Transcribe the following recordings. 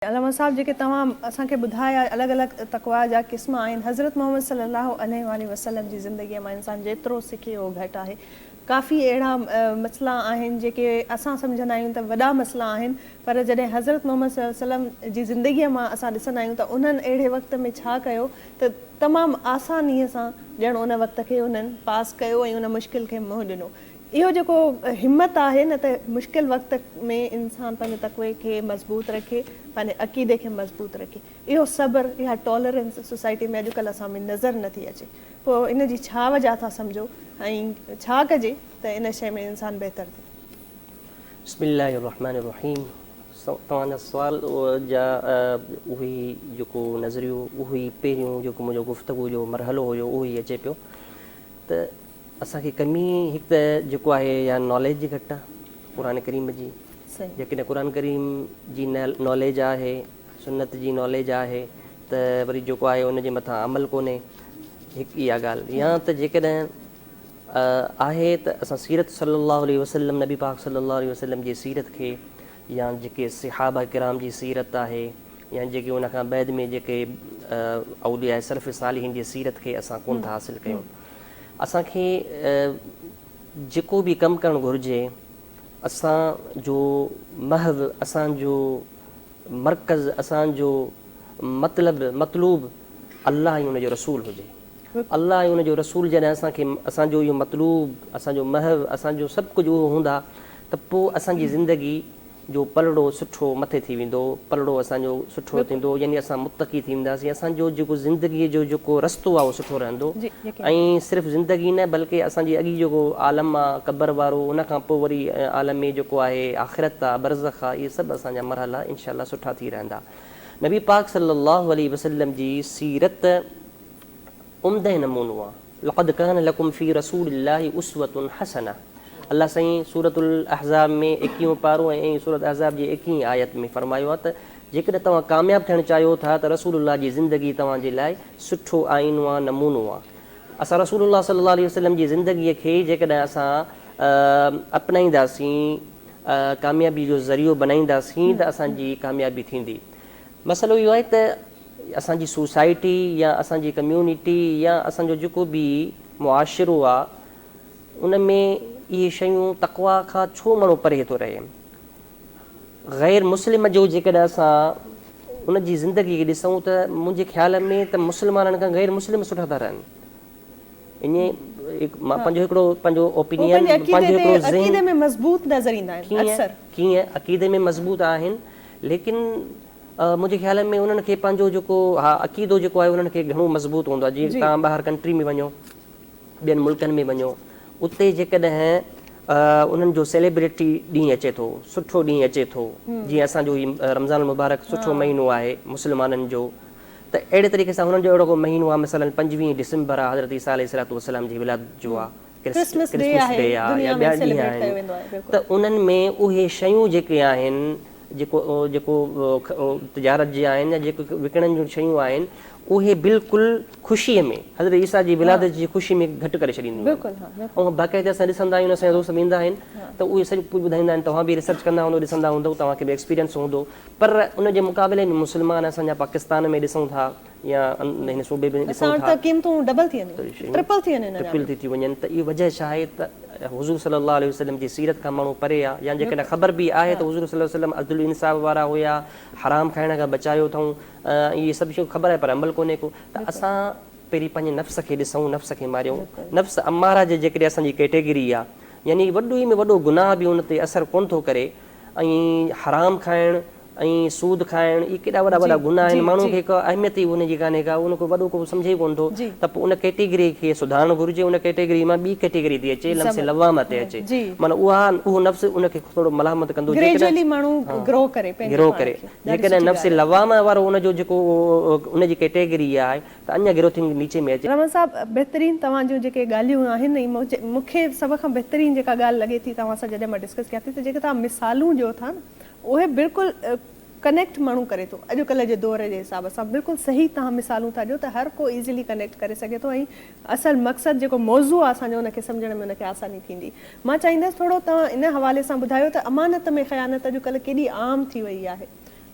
علامه صاحب جيڪي توهان اسان کي ٻڌايا الڳ الڳ تقويٰ جا قسم آهن حضرت محمد صلي الله عليه واٰله وسلم جي زندگي مان انسان جيترو سکي اهو گهٽ آهي ڪافي اهڙا مسئلا آهن جيڪي اسان سمجهندا آهيون ته وڏا مسئلا آهن پر جڏهن حضرت محمد صلي الله عليه وسلم جي زندگي مان اسان ڏسندا آهيون ته انهن اهڙي وقت ۾ ڇا ڪيو ته تمام آساني سان ڄڻ ان وقت کي انهن پاس ڪيو ۽ ان مشڪل کي منهن ڏنو اهو جيڪو همت آهي نه ته مشڪل وقت ۾ انسان پنهنجي تقوي کي مضبوط رکي، پنهنجي عقيدي کي مضبوط رکي. اهو صبر، اها ٽالرنس سوسائٽي ۾ اڄڪلهه اسان ۾ نظر نه ٿي اچي. پوء ان جي ڇا وجه ٿا سمجهو ۽ ڇا ڪجي ته ان شيء ۾ انسان بهتر ٿئي. بسم الله الرحمٰن الرحيم توهان جا سوال جا اهو ئي جيڪو نظريو اهو ئي پهريون جيڪو منهنجو گفتگو جو مرحلو هيو اهو ئي اچي پيو ته اسان کي ڪمي هڪ ته جيڪو آهي يا ناليج جي گهٽ آهي قرآن ڪريم جي جيڪڏهن قرآن ڪريم جي ناليج آهي سنت جي ناليج آهي ته وري جيڪو آهي ان جي مٿان عمل ڪونهي هڪ اها ڳالهه يا ته جيڪڏهن آهي ته اسان سيرت صلي الله عليه وسلم نبي پاڪ صلي الله عليه وسلم جي سيرت کي يا جيڪي صحابه ڪرام جي سيرت آهي يا جيڪي ان کان بعد ۾ جيڪي اولياء سلف صالحين جي سيرت کي اسان ڪون ٿا حاصل ڪيون اسان کي جيڪو به ڪم ڪرڻ گهرجي اسان جو محو اسان جو مرڪز اسان جو مطلب مطلوب الله ۽ ان جو رسول هجي الله ۽ ان جو رسول جڏهن اسان کي اسان جو اهو مطلوب اسان جو محو اسان جو سڀ ڪجهه اهو هوندا ته پوء اسان جي زندگي جو پلڙو سٺو مٿي ٿي ويندو، پلڙو اسان جو سٺو ٿيندو يعني اسان متقي ٿي وينداسين، اسان جو جيڪو زندگيء جو جيڪو رستو آهي اهو سٺو رهندو ۽ صرف زندگي نه بلڪه اسان جي اڳي جيڪو عالم آهي قبر وارو ان کان پوء وري عالم جيڪو آهي آخرت آهي برزخ آهي اهي سڀ اسان جا مرحلا انشاء الله سٺا ٿي رهندا. نبي پاڪ صلي الله عليه وسلم جي سيرت عمده نمونو آهي. لقد ڪان لڪم في رسول الله اسوة حسنة الله سائين سورة الاحزاب ۾ ايڪيهون پارو ۽ سورة احزاب جي ايڪيهين آيت ۾ فرمايو آهي ته جيڪڏهن توهان ڪامياب ٿيڻ چاهيو ٿا ته رسول الله جي زندگي توهان جي لاء سٺو آئينو آهي نمونو آهي اسان رسول الله صلي الله عليه وسلم جي زندگي کي جيڪڏهن اسان اپنائينداسين ڪاميابي جو ذريعو بنائينداسين ته اسان جي ڪاميابي ٿيندي مسئلو اهو آهي ته اسان جي سوسائٽي يا اسان جي ڪميونٽي يا اسان جو جيڪو به معاشرو آ ان ۾ اهي شيون تقويٰ کان ڇو ماڻهو پري ٿو رهي؟ غير مسلم جو جيڪڏهن اسان ان جي زندگي کي ڏسون ته منهنجي خيال ۾ ته مسلمانن کان غير مسلم سٺا ٿا رهن. ائين مان پنهنجو هڪڙو پنهنجو اوپينين پنهنجو هڪڙو ذهن عقيدي ۾ مضبوط نظر ايندا آهن اڪثر. ڪيئن عقيدي ۾ مضبوط آهن ليڪن منهنجي خيال ۾ انهن کي پنهنجو جيڪو ها عقيدو جيڪو آهي انهن کي گهڻو مضبوط هوندو آهي جيئن توهان ٻاهر ڪنٽري ۾ وڃو ٻين ملڪن ۾ وڃو اتي جيڪڏهن انهن جو سيليبريٽي ڏينهن اچي ٿو سٺو ڏينهن اچي ٿو جيئن اسان جو هي رمضان المبارڪ سٺو مهينو آهي مسلمانن جو ته اهڙي طريقي سان هنن جو اهڙو ڪو مهينو آهي مثلا 25 ڊسمبر آهي حضرت عيسيٰ عليه الصلوة والسلام جي ولادت جو آهي ڪرسمس ڊي آهي يا ٻيا ڏينهن آهن ته انهن ۾ اهي شيون جيڪي آهن جيڪو جيڪو تجارت جي آهن يا جيڪو وڪڻڻ جون شيون آهن اهي بلڪل خوشي ۾ حضرت عيسيٰ جي ولادت جي خوشي ۾ گهٽ ڪري ڇڏينديون آهن ۽ باقاعده اسان ڏسندا آهيون اسان جا دوست ويندا آهن ته اهي سڄو ڪجهه ٻڌائيندا آهن توهان به ريسرچ ڪندا هوندو ڏسندا هوندو توهان کي به ايڪسپيرينس هوندو پر ان جي مقابلي ۾ مسلمان اسان جا پاڪستان ۾ ڏسون ٿا يا هن صوبي ۾ ڏسون اسان وٽ ٿا ته قيمتون ڊبل ٿي وڃن ٽرپل ٿي وڃن ٽرپل ٿي ٿي وڃن ته اهو وجه ڇا آهي ته حضور صلي الله عليه وسلم جي سيرت کان ماڻهو پري آ يا جيڪڏهن خبر به آهي ته حضور صلي الله عليه وسلم عدل انصاف وارا هيا حرام کائڻ کان بچايو اٿئون اهي سڀ شيون خبر آهي پر عمل ڪونهي ڪو ته اسان پهرين پنهنجي نفس کي ڏسون نفس کي ماريون نفس اماره جي جيڪڏهن اسان جي ڪيٽيگري آ يعني وڏي ۾ وڏو گناهه به ان تي اثر ڪونه ٿو ڪري ۽ حرام کائڻ ۽ سود کائڻ اهي ڪيڏا وڏا وڏا گناهه آهن ماڻهو کي ڪا اهميت ئي ان جي ڪانهي ڪا ان کي وڏو ڪو سمجهي ئي ڪونه ٿو ته پوء ان ڪيٽيگري کي سڌارڻ گهرجي ان ڪيٽيگري مان ٻي ڪيٽيگري تي اچي نفس لوامه تي اچي معنيٰ اها اهو نفس ان کي ٿورو ملامت ڪندو جيڪڏهن ماڻهو گرو ڪري گرو ڪري جيڪڏهن نفس لوامه وارو ان جو جيڪو ان جي ڪيٽيگري آهي ته اڃا گروٿنگ نيچي ۾ اچي. رحمان صاحب بهترين توهان جون جيڪي ڳالهيون آهن ۽ مون کي سڀ کان بهترين جيڪا ڳالهه لڳي ٿي توهان سان جڏهن مان ڊسڪس ڪيان ٿي ته جيڪي توهان مثالون ڏيو ٿا نه اهي بلڪل ڪنيڪٽ ماڻهو ڪري ٿو اڄڪلهه جي دور جي حساب سان بلڪل صحيح توهان مثالون ٿا ڏيو ته هر ڪو ايزلي ڪنيڪٽ ڪري سگهي ٿو ۽ اصل مقصد جيڪو موضوع آهي اسان جو ان کي سمجهڻ ۾ ان کي آساني ٿيندي مان چاهيندس ٿورو توهان ان حوالي سان ٻڌايو ته امانت ۾ خيانت اڄڪلهه ڪيڏي عام ٿي وئي آهي.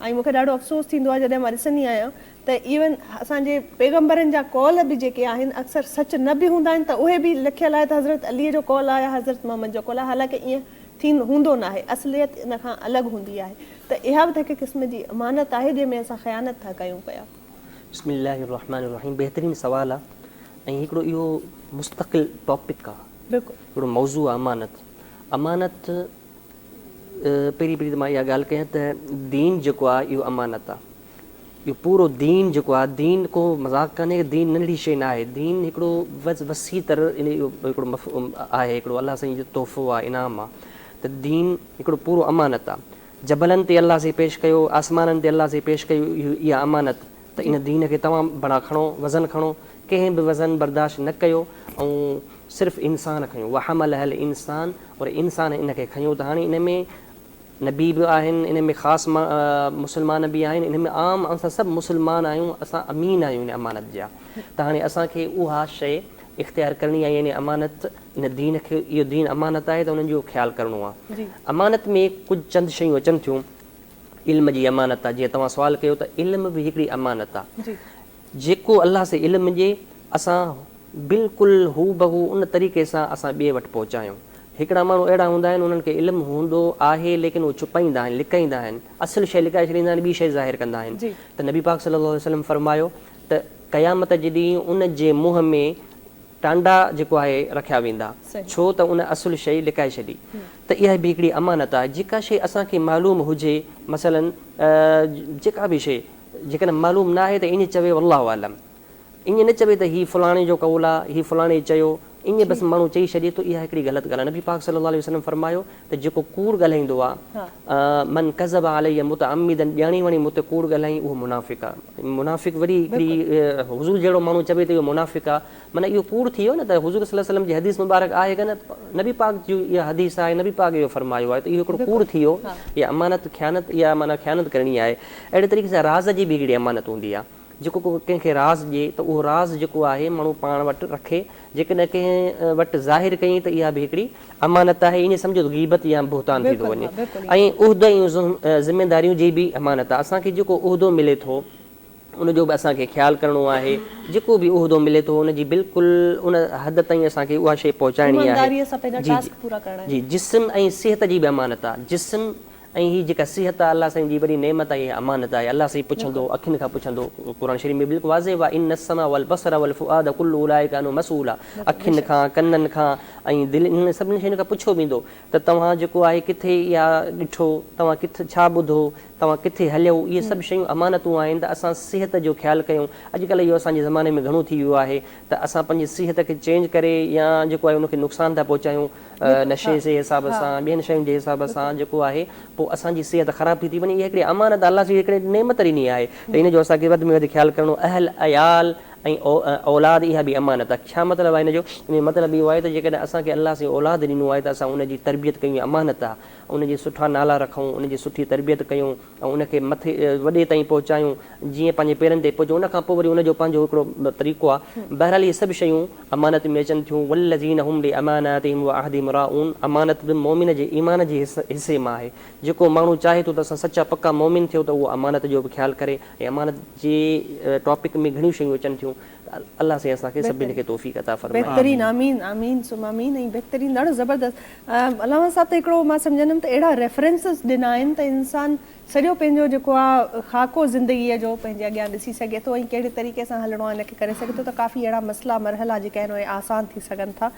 ۽ مون کي ڏاڍو افسوس ٿيندو آهي جڏهن مان ڏسندي آهيان ته ايون اسان جي پيغمبرن جا قول به جيڪي آهن اڪثر سچ نه به هوندا آهن ته اهي به لکيل آهي ته حضرت علي جو قول آهي يا حضرت محمد جو قول آهي حالانڪه ائين ٿيند هوندو ناهي اصليت ان کان الڳ هوندي آهي ته اها به ته هڪ قسم جي امانت آهي جنهن ۾ اسان خيانت ٿا ڪيون پيا. بسم الله الرحمٰن الرحيم بهترين سوال آ ۽ هڪڙو اهو مستقل ٽاپڪ آ بلڪل هڪڙو موضوع آ امانت امانت پهرين پهرين ته مان اها ڳالهه ڪيان ته دين جيڪو آ اهو امانت آ اهو پورو دين جيڪو آ دين ڪو مذاق ڪانهي دين ننڍڙي شيء نه آهي دين هڪڙو وسيع تر ان اهو هڪڙو مفهوم آهي هڪڙو الله سائين جو تحفو آ انعام آ ته دين هڪڙو پورو امانت آ جبلن تي الله سائين پيش ڪيو آسمانن تي الله سائين پيش ڪيو اها امانت ته ان دين کي توهان بڻا کڻو وزن کڻو ڪنهن به وزن برداشت نه ڪيو ۽ صرف انسان کنيو وحملها الانسان اور انسان ان کي کنيو ته هاڻي ان ۾ نبي به آهن ان ۾ خاص مسلمان به آهن ان ۾ عام اسان سڀ مسلمان آهيون اسان امين آهيون ان امانت جا ته هاڻي اسان کي اها شيء اختيار ڪرڻي آهي يعني امانت ان دين کي اهو دين امانت آهي ته انهن جو خيال ڪرڻو آهي امانت ۾ ڪجهه چند شيون اچن ٿيون علم جي امانت آهي جيئن توهان سوال ڪيو ته علم به هڪڙي امانت آهي جيڪو الله سي علم ڏي اسان بلڪل هوبهو ان طريقي سان اسان ٻئي وٽ پهچايون. هڪڙا ماڻهو اهڙا هوندا آهن انهن کي علم هوندو آهي ليڪن اهو ڇپائيندا آهن لڪائيندا آهن اصل شيء لڪائي ڇڏيندا آهن ٻي شيء ظاهر ڪندا آهن ته نبي پاڪ صلي الله عليه وسلم فرمايو ته قيامت جي ڏينهن ان جي منهن ۾ ٽانڊا جيڪو آهي رکيا ويندا ڇو ته ان اصل شيء لڪائي ڇڏي ته اها به هڪڙي امانت آهي جيڪا شيء اسان کي معلوم هجي مثلا جيڪا به شيء جيڪڏهن معلوم نه آهي ته ائين چوي والله اعلم ائين نه چوي ته هي فلاڻي جو قول آ، هي فلاڻي چيو، ائين بس ماڻهو چئي ڇڏي ٿو، اها هڪڙي غلط ڳالهه آ. نبي پاڪ صلي الله عليه وسلم فرمايو ته جيڪو ڪوڙ ڳالهائيندو آ، من ڪذب علي متعمدا ڄاڻي واڻي مون تي ڪوڙ ڳالهائين اهو منافق آ. منافق وري هڪڙي حضور جهڙو ماڻهو چوي ته اهو منافق آ، معنيٰ اهو ڪوڙ ٿي ويو نه ته حضور صلي الله عليه وسلم جي حديث مبارڪ آهي ڪنه نبي پاڪ جي اها حديث آهي نبي پاڪ اهو فرمايو آهي ته اهو هڪڙو ڪوڙ ٿي ويو اها امانت خيانت اها معنيٰ خيانت ڪرڻي آهي. اهڙي طريقي سان راز جي به هڪڙي امانت هوندي آ. جيڪو ڪو ڪنهن کي راز ڏئي ته اهو راز جيڪو آهي ماڻهو پاڻ وٽ رکي، جيڪڏهن ڪنهن وٽ ظاهر ڪيائين ته اها به هڪڙي امانت آهي، ائين سمجهو ته غيبت يا بهتان ٿي ٿو وڃي. ۽ عهدو ۽ ذميداريون جي به امانت آهي، اسان کي جيڪو عهدو ملي ٿو ان جو به اسان کي خيال ڪرڻو آهي، جيڪو به عهدو ملي ٿو ان جي بلڪل ان حد تائين اسان کي اها شيء پهچائڻي آهي. جي جي جسم ۽ صحت جي به امانت آهي، جسم ۽ هي جيڪا صحت آهي الله سائين جي وڏي نعمت آهي اها امانت آهي الله سائين پڇندو اکين کان پڇندو قرآن شريف ۾ بلڪل واضح آهي ان السمع والبصر والفؤاد ڪل اولئک عنه مسئولا اکين کان ڪنن کان ۽ دل انهن سڀني شين کان پڇيو ويندو ته توهان جيڪو آهي ڪٿي اها ڏٺو توهان ڪٿ ڇا ٻڌو توهان ڪٿي هليو اهي سڀ شيون امانتون آهن ته اسان صحت جو خيال ڪيون اڄڪلهه اهو اسان جي زماني ۾ گهڻو ٿي ويو آهي ته اسان پنهنجي صحت کي چينج ڪري يا جيڪو آهي ان کي نقصان ٿا پهچايون نشي جي حساب سان ٻين شين جي حساب سان جيڪو آهي پوء اسان جي صحت خراب ٿي ٿي وڃي اها هڪڙي امانت الله جي هڪڙي نعمت ڏني آهي ته ان جو اسان کي وڌ ۾ وڌ خيال ڪرڻو اهل عيال ۽ اولاد اها به امانت آهي ڇا مطلب آهي ان جو ان جو مطلب اهو آهي ته جيڪڏهن اسان کي الله سائين اولاد ڏنو آهي ته اسان ان جي تربيت ڪيون امانت آهي ان جي سٺا نالا رکون ان جي سٺي تربيت ڪيون ۽ ان کي مٿي وڏي تائين پهچايون جيئن پنهنجي پيرن تي پهچي ان کان پوء وري ان جو پنهنجو هڪڙو طريقو آهي بهرحال اهي سڀ شيون امانت ۾ اچن ٿيون والذين هم لاماناتهم وعهدهم راعون امانت به مؤمن جي ايمان جي حصي مان آهي جيڪو ماڻهو چاهي ٿو ته اسان سچا پڪا مؤمن ٿيو ته اهو امانت جو به خيال ڪري ۽ امانت جي ٽاپڪ ۾ گهڻيون شيون اچن ٿيون ته الله سائين اسان کي سڀني کي توفيق عطا فرمائي. بهترين آمين آمين ثم آمين ۽ بهترين ڏاڍو زبردست علامه صاحب ته هڪڙو مان سمجهندم ته اهڙا ريفرنسز ڏنا آهن ته انسان سڄو پنهنجو جيڪو آ خاڪو زندگيء جو پنهنجي اڳيان ڏسي سگهي ٿو ۽ ڪهڙي طريقي سان هلڻو آ ان کي ڪري سگهي ٿو ته ڪافي اهڙا مسئلا مرحلا جيڪي آهن اهي آسان ٿي سگهن ٿا.